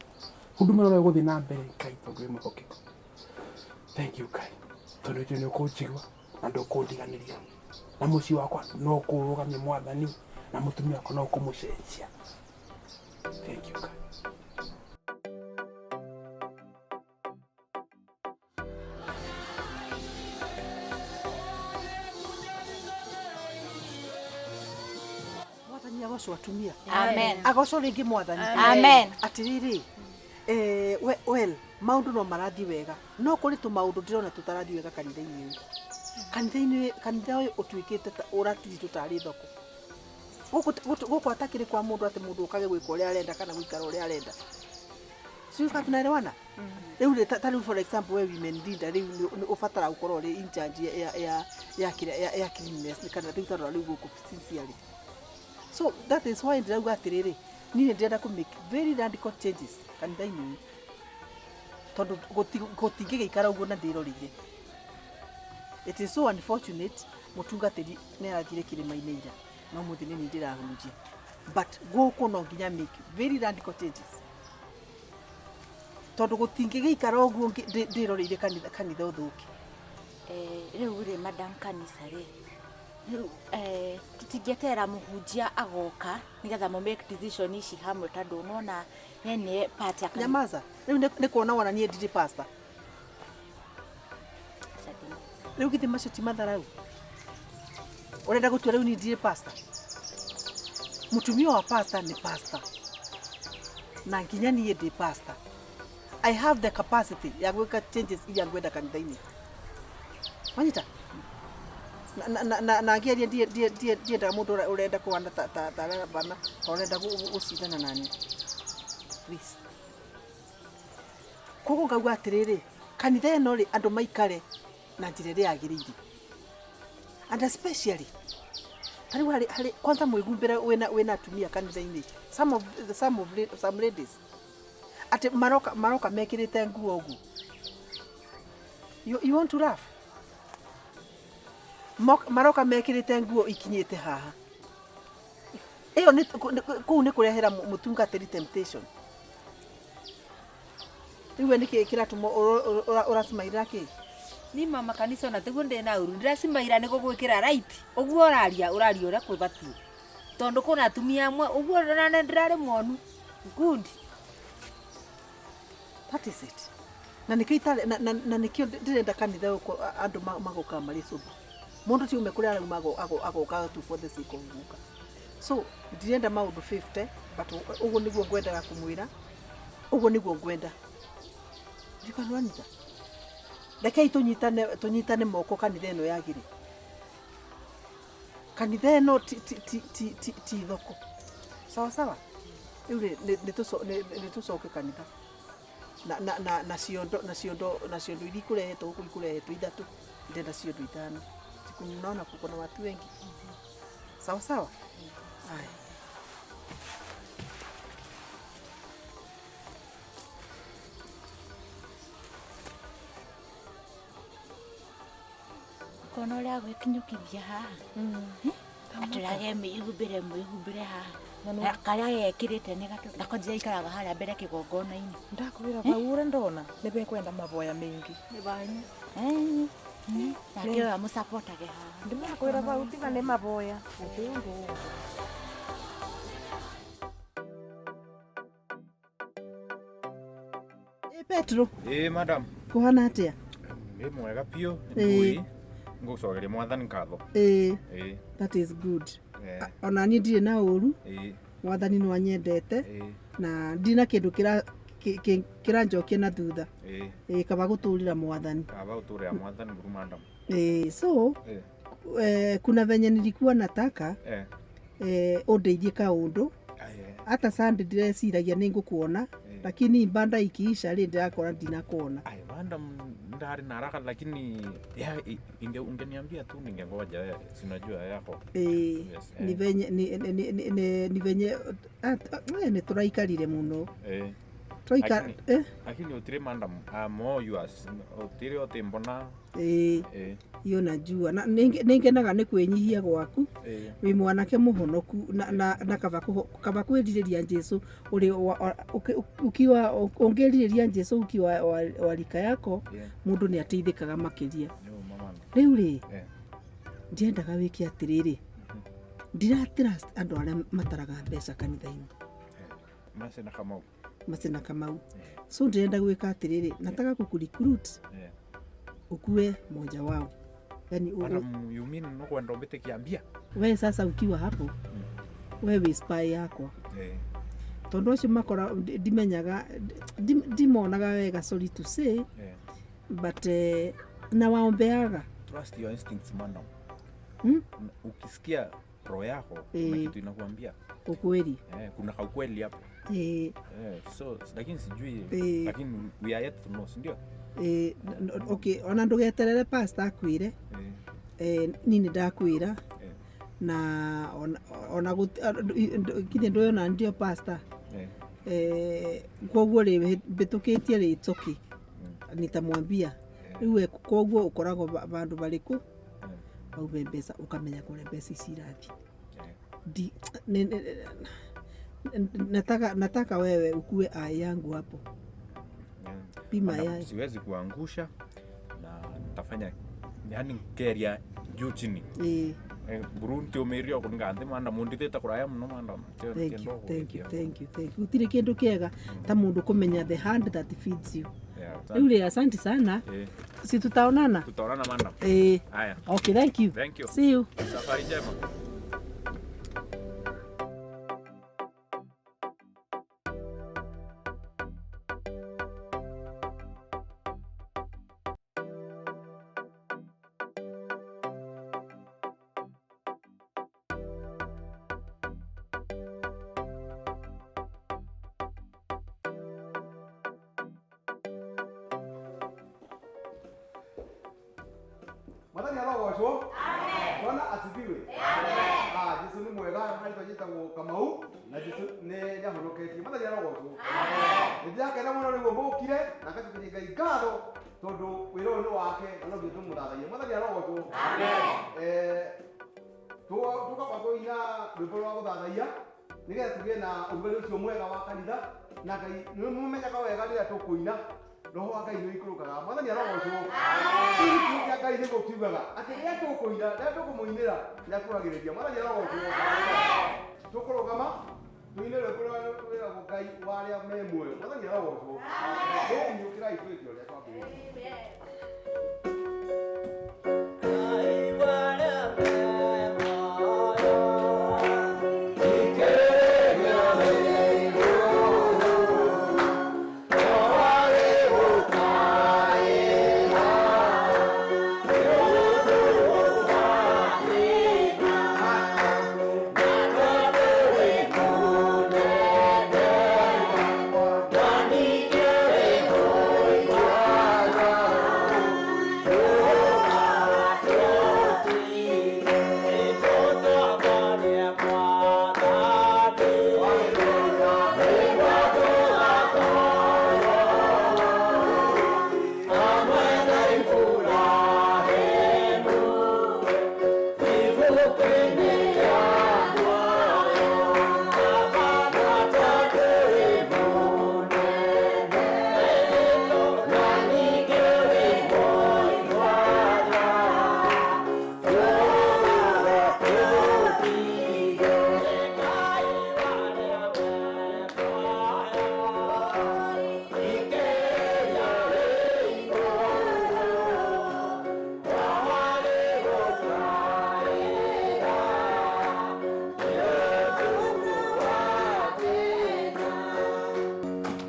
huduma ĩno no ĩgũthiĩ na mbere Ngai tondũ wĩ mwĩhokeku. Thank you Ngai tondũ njũĩ nĩ ũkũnjigua na ndũkũndiganĩria na mũciĩ wakwa no ũkũrũgamia mwathani na mũtumia wakwa no ũkũmũcenjia. Thank you Ngai. Mwathani agocwo atumia. Amen. Agocwo rĩngĩ mwathani. Amen. Atĩrĩrĩ well maũndũ no marathiĩ wega no kũrĩ tũmaũndũ ndĩrona tũtarathiĩ wega kanitha-inĩ ũyũ. Kanitha-inĩ kanitha ũyũ ũtuĩkĩte ta ũratiritwo tarĩ thoko. Gũkũ atakĩrĩ kwa mũndũ atĩ mũndũ ũkage gwĩka ũrĩa arenda kana gũikara ũrĩa arenda. Sijui kama tunaelewana? Rĩu rĩ ta rĩu for example we women leader rĩu nĩ ũbatara gũkorwo ũrĩ in charge ya ya ya ya ya cleanliness kana rĩu tarora rĩu gũkũ sincerely. So that is why ndĩrauga atĩrĩrĩ Niĩ nĩ ndĩrenda kũ make very radical changes kanitha-inĩ ũyũ, tondũ gũtingĩgĩikara ũguo na ndĩroreire. It is so unfortunate mũtungatĩri nĩ arathire kĩrĩma-inĩ ira, no mũthĩ nĩ niĩ ndĩrahunjia, but gũkũ no nginya make very radical changes, tondũ gũtingĩgĩikara ũguo ndĩroreire kanitha ũthũke. Rĩu rĩ, madam, kanitha rĩ, rĩu tũtingĩeterera mũhunjia agoka nĩgetha mũ make decision ici hamwe, tondũ nona nene part ya kanitha. Nyamaza. Rĩu nĩ kuona wona niĩ ndirĩ pastor. Rĩu githĩ macio ti matharau? Ũrenda gũtua rĩu niĩ ndirĩ pastor? Mũtumia wa pastor nĩ pastor, na nginya niĩ ndĩ pastor. I have the capacity ya gwĩka changes iria ngwenda kanitha-inĩ. Wanyita? Na ngĩaria ndiendaga mũndũ ũrenda kũhana ta arabana, ta ũrenda gũcindana nani. Please. Koguo ngauga atĩrĩrĩ, kanitha ĩno rĩ, andũ maikare na njĩra ĩrĩa yagĩrĩire. And especially ta rĩu harĩ kwanza mwĩhumbĩre wĩna atumia kanitha-inĩ. Some ladies atĩ maroka mekĩrĩte nguo ũguo. You want to laugh? Maroka mekĩrĩte nguo ikinyĩte haha. Ĩyo nĩ kũu nĩ kũrehera mũtungatĩri temptation. Rĩu we nĩkĩ kĩratũma ũracimairĩra kĩ? Ni mama kanitha ona tiguo ndĩ na ũru, ndĩracimaira nĩ gũgwĩkĩra right ũguo ũraria, ũraria ũrĩa kwĩbatiĩ, tondũ kwĩna atumia amwe ũguo ona ndĩrarĩ mwonu good. That is it. Na nĩkĩo itarĩ na nĩkĩo ndĩrenda kanitha gũkũ andũ magokaga marĩ sober. Mũndũ ti ume kũrĩa arauma agoka tu for the sake of gũka. So ndirenda maũndũ 50, but ũguo nĩguo ngwendaga kũmwĩra. Ũguo nĩguo ngwenda. Ndikanwanyita. Rekei tũnyitane moko kanitha ĩno yagĩre. Kanitha ĩno ti thoko. Sawa sawa. Rĩu rĩ, nĩ tũcoke kanitha. Na ciondo iria ikũrehetwo gũkũ, ikũrehetwo ithatũ, ndĩrenda ciondo ithano. Siku mnaona kuko na watu wengi. Sawa sawa. Haya. Kona ũrĩa gwĩkinyũkithia haha, atũrage mwĩhumbĩre haha. Na karĩa gekĩrĩte nĩ gatũ nako njĩra ikaraga harĩa mbere kĩgongona-inĩ. Ndakwĩra bau ũrĩa ndona nĩ bekwenda maboya maingĩ. Nake ũyũ amũcapotage haha. Ndĩrakwĩra bau tiga nĩ maboya gũtirĩ ũndũ ũngĩ. Ĩ Petro. Ĩ madam. Kũhana atĩa? Nĩ mwega biũ. Ĩĩ. Ngũi ngũcokeria mwathani ngatho. Ĩĩ. Ĩĩ. That is good. Eh. Ona niĩ ndirĩ na ũru. Mwathani nĩ wanyendete na ndirĩ na kĩndũ kĩranjokia na thutha. Ĩĩ, kaba gũtũrĩra mwathani. Kaba ũtũrĩra mwathani buru, madam. Ĩĩ, so kuna venye nilikuwa nataka ũndeithie kaũndũ. Hata Sunday ndireciragia nĩ ngũkuona, lakini ibada ikiisha rĩ, ndĩrakora ndinakuona. Ai madam, ndari na haraka, lakini ya, ungeniambia tu ningengoja wewe, si unajua yako. Ĩĩ. Yes. Ni venye ni venye nĩ tũraikarire mũno. Twaikara Lakini utire, madam, I'm all yours. Utire ote mbona. Ĩĩ. Hiyo najua na nĩ ngenaga nĩ kwĩnyihia gwaku. Wĩ mwanake mũhonoku na kaba kwĩrirĩria Jesu ũrĩ ukiwa ũngĩrirĩria Jesu ukiwa wa rika yako, mũndũ nĩ ateithĩkaga makĩria. Nĩ mama. Rĩu rĩ, ndiendaga wĩke atĩrĩrĩ, ndira trust andũ arĩa mataraga mbeca kanitha-inĩ. Mase na Kamau. Macina Kamau. So ndĩrenda gwĩka atĩrĩrĩ, nataka kukurecruit ukue moja wao, yani Madam, you mean no kwenda umbite kiambia? We sasa ukiwa hapo, we wĩ spy yakwa, tondũ acio makora ndimenyaga, ndimonaga wega, sorry to say, but na waombeaga. Trust your instincts, madam. Hmm? Ukisikia roho yako kuna kitu inakuambia. Ukweli. Kuna kaukweli hapo. So lakini sijui, lakini we are yet to know, si ndio? Okay, ona ndũgeterere pastor akwĩre. Niĩ nĩ ndakwĩra. Na ona githĩ ndũĩ ona ndio pastor. Eh. Koguo rĩ mbĩtũkĩtie rĩ, it's okay, nitamwambia rĩu we. Koguo ũkoragwo vandũ varĩkũ waume mbeca ũkamenya kũrĩa mbeca ici irathiĩ? Nataka wewe ukue eye yangu hapo. Bima Madam, yai. Siwezi kuangusha na nitafanya yani keria juu chini. Burunti umirio kuringa nthi manda mundithite kuraya muno manda. Thank you, thank you, thank you, thank you. Gũtirĩ kĩndũ kĩega ta mũndũ kũmenya the hand that feeds you. Rĩu rĩ, asante sana. Si tutaonana? Tutaonana, madam. Eh. Haya. Okay, thank you. Thank you. See you. Safari njema. Mwathani arogocwo. Bwana asifiwe. Ah, Jesu nĩ mwega. Harĩtwa njĩtagwo Kamau na Jesu nĩ nĩahonoketie. Mwathani arogocwo. Nĩ ndĩrakena mũno nĩguo mũkire na ngacokeria Ngai ngatho tondũ wĩra ũyũ nĩ wake na no nginya tũmũthathaie. Mwathani arogocwo. Tũkamba kũina rwĩmbo rwa gũthathaiya nĩgetha tũgĩe na ũrugarĩ ũcio mwega wa kanitha na Ngai nĩ mũmenyaga wega rĩrĩa tũkũina roho wa Ngai nĩ ũikũrũkaga. Mwathani arogocwo. Kĩu kiugo kĩa Ngai nĩguo kiugaga atĩ rĩrĩa tũkũina, rĩrĩa tũkũmũinĩra, nĩ akuhagĩrĩria. Mwathani arogocwo. Tũkũrũgama tũine rwĩmbo rũrĩa rwĩragwo Ngai wa arĩa me muoyo. Mwathani arogocwo. Tũkinyũkĩrai twĩke ũrĩa twambĩrĩria.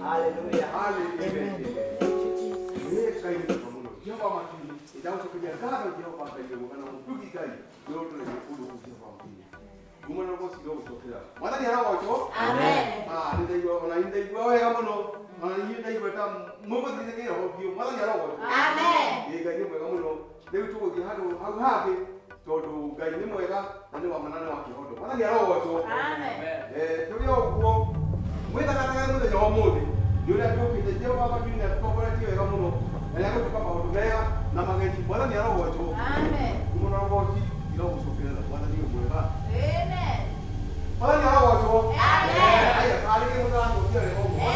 Hallelujah. Jehova makini ndagũcokeria ngatho Jehova Ngai wĩ mwega na mũtugi Ngai nĩ ũtũrehe ũndũ ũyũ Jehova makini nguma na ũgoci gũcokera. Mwathani arogocwo. Ah, nĩ ndaigua ona nĩ ndaigua wega mũno ona inyuĩ ndaigua ta mũgũthiĩte kĩroho biũ. Mwathani arogocwo. Ĩĩ, Ngai nĩ mwega mũno. Rĩu tũgũthiĩ handũ hau hangĩ tondũ Ngai nĩ mwega na nĩ wa mana na wa kĩhoto. Mwathani arogocwo. Tũrĩ o ũguo mwĩthakathaga mũthenya wa ũmũthĩ nĩ ũrĩa tũkĩte. Jehova matuinĩ nĩ atũtongoretie wega mũno na nĩ agũtũka maũndũ mega na mageni. Mwathani arogocwo. Ngumo na ũgoci irogũcokerera. Mwathani wĩ mwega. Mwathani arogocwo. Aya, karĩke mũtarathũkia wega ũguo.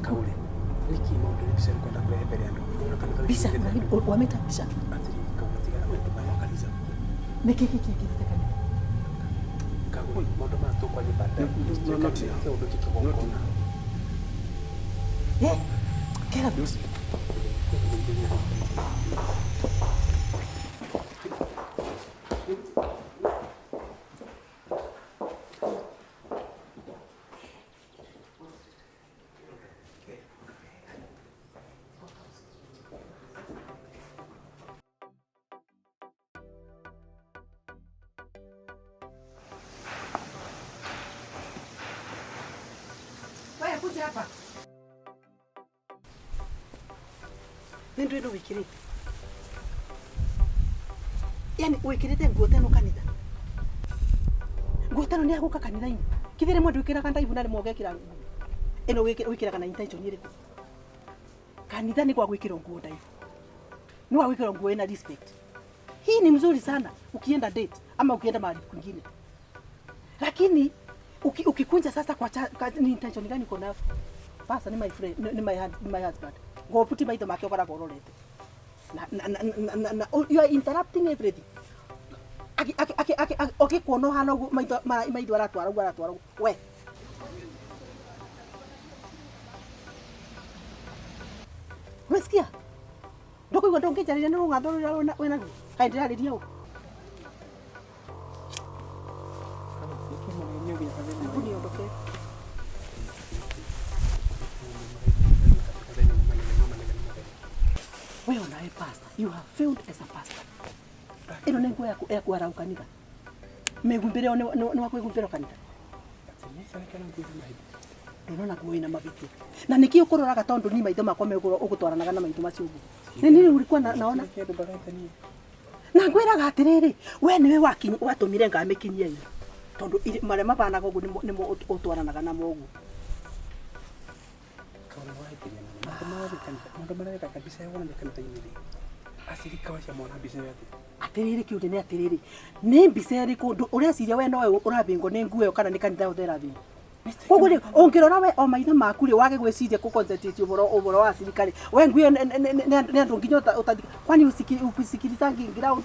Kaure niki maũndũ nĩ mbica kwenda kũrehe mbere ya andũ? Ũrona kanitha Mbica? wĩkĩrĩte. Wamĩta mbica? Atĩrĩ Kaure, tigana maũndũ maya kanitha. Nĩkĩ gĩkĩkĩrĩte kanitha? Kaure, maũndũ maya tũkwaria baadaye. No, not now. Kĩũndũ gĩkĩgongona. Kera. Kuja hapa. Nĩ ndũ ĩno wĩkĩrĩte? Yani wĩkĩrĩte nguo ta ĩno kanitha? Nguo ta ĩno nĩ ya gũka kanitha-inĩ? Kithĩ rĩmwe ndwĩkĩraga ndaibu na rĩmwe ũgekĩra nguo ĩno wĩkĩraga na intention ĩrĩkũ? Kanitha nĩ gwa gwĩkĩrwo nguo ndaibu, nĩ gwa gwĩkĩrwo nguo ĩna respect. Hii ni mzuri sana ukienda date ama ukienda mahali kwingine, lakini ukikunja sasa kwa ni intention gani uko nayo? Pastor ni my friend, ni my husband. Ngoputi maitho make ũkoragwo ũrorete na you are interrupting everything. Aki aki aki aki ũgĩkuona ũhana ũguo maitho maitho aratwara ũguo aratwara ũguo we. Umesikia? Ndũkũigua ndũngĩnjarĩria nĩ rũng'atho rũrĩa wĩna ruo. Kaĩ ndĩrarĩria ũ? Hebu niondoke. We onawe pastor, you have failed as a pastor. Ĩno nĩ nguo yaku ya kwarau kanitha. Mĩhumbĩre ĩyo nĩ wa kwĩhumbĩra kanitha. Ndũrona nguo ĩna mabĩtia. Na nĩkĩ ũkũroraga tondũ ni maitho makwa megũrwo ũgũtwaranaga na maitho macio ũguo. Nĩ nini ulikuwa naona? Na ngwĩraga atĩrĩrĩ, we nĩwe watũmire ngamĩkinyia ira. Tondũ marĩa mabanaga ũguo nĩmo ũtwaranaga namo ũguo. Atĩrĩrĩ kĩũria nĩ atĩrĩrĩ, nĩ mbica ĩrĩkũ ũreciria we nowe ũrabĩngwo nĩ nguo ĩyo kana nĩ kanitha yothe ĩrabĩngwo? Koguo rĩ, ũngĩrora we o maitho maku rĩ, wage gwĩciria kũ concentrate ũhoro wa cirikari, we nguo ĩyo nĩ andũ nginya ũtathi kwani usikilizangi ground?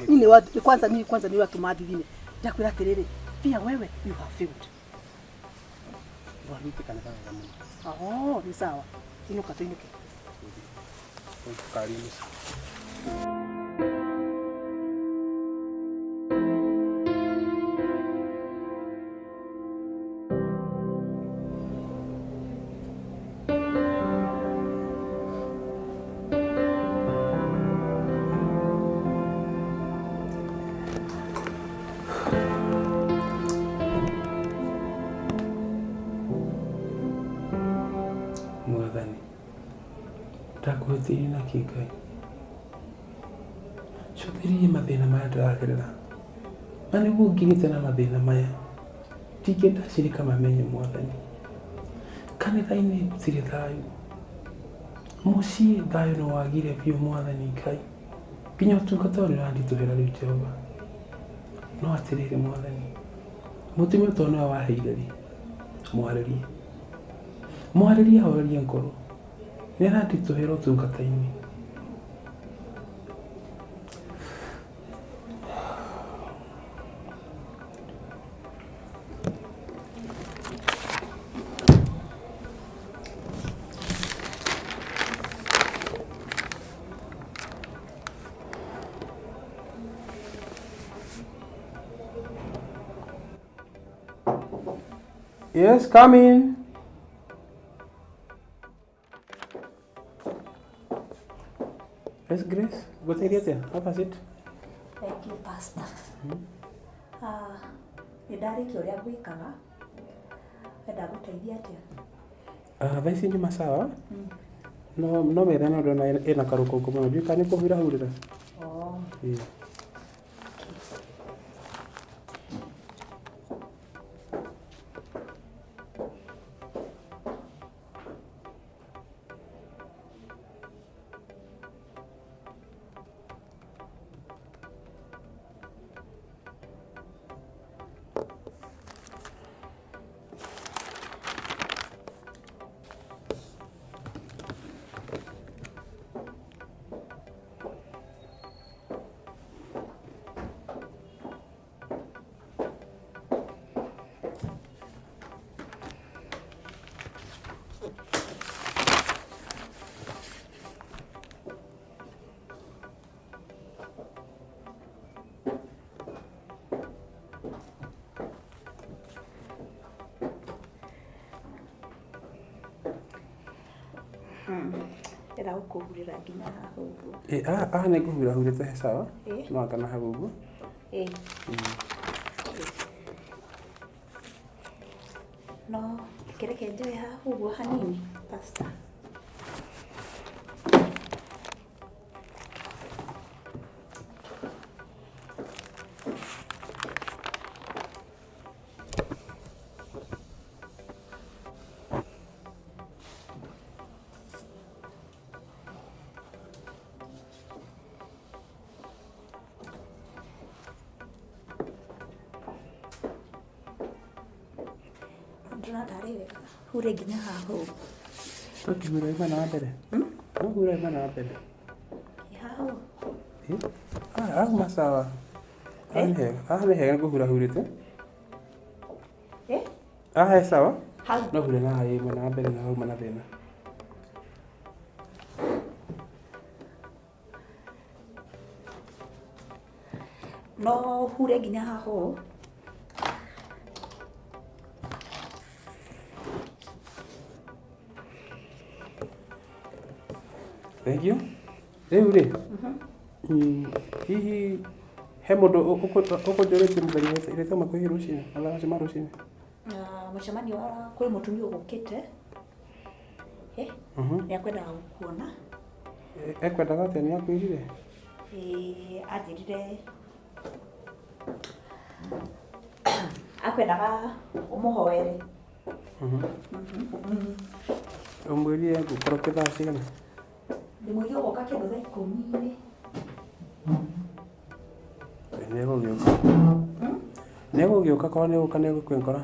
Ni kwanza ni watu mathithine. Ndakwĩra atĩrĩrĩ, pia wewe you have failed. Oh, ni sawa. Inuka tuinuke. Mwathani, ndakwĩhĩtĩire na kĩ Ngai? Cothĩrĩria mathĩna maya ndĩragerera. Na nĩguo ngirĩte na mathĩna maya, ndingĩenda acirika mamenye Mwathani. Kanitha-inĩ gũtirĩ thayũ. Mũciĩ thayũ nĩ wagire biũ Mwathani Ngai. Nginya ũtungata ũyũ nĩ ũranditũhĩra rĩu Jehova. No atĩrĩrĩ Mwathani, mũtumia tondũ nĩwe waheire rĩ, mwarĩrie. Mwarĩrie ahorerie ngoro. Nĩ aranditũhĩra ũtungata-inĩ. Yes, come in. Yes, Grace. Gũteithia atĩa? Have a seat. Thank you, Pastor. Nĩ ndarĩkia ũrĩa ngwĩkaga. Wenda ngũteithia atĩa? Thaa ici nyuma sawa. No metha no ndona ĩna karũkũngũ mũno. Ndiũĩ kana nĩ kũhura hurĩra. Oh. Ĩĩ. Ndĩrenda gũkũhurĩra nginya haha ũguo. Haha nĩ ngũhura hurĩte he sawa. Ĩĩ. No anga na hau ũguo. Ĩĩ. No kĩreke njoe haha ũguo hanini pastor. Ndĩrona tarĩ wega hure nginya haha ũguo. Tũkĩhura mwena wa mbere. Tũhura mwena wa mbere. Haha ũguo. Hauma sawa. Haha nĩ hega. Haha nĩ hega nĩ kũhura hurĩte. Eh? Haha he sawa. Hau. No hure na haha mwena wa mbere na hauma na thĩna. No hure nginya haha ũũ. Thank you. Rĩu rĩ, hihi he mũndũ ũkũnjũrĩtie mũthenya ĩrĩa tauma kwĩ rũcinĩ, mathaa macio ma rũcinĩ? Mũcemanio wa kwĩ mũtumia ũgũkĩte. Eh? Nĩ akwendaga gũkuona. Ekwendaga atĩa nĩ akwĩrire? Ĩĩ anjĩrire akwendaga ũmũhoere. Ũmwĩrire ngũkorwo kĩ thaa cigana? Ndĩmwĩrire ũgoka kĩndũ thaa ikũmi-inĩ. Nĩ egũgĩũka. Nĩ egũgĩũka korwo nĩ egũka nĩ egũkĩngora.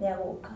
Nĩ egũka.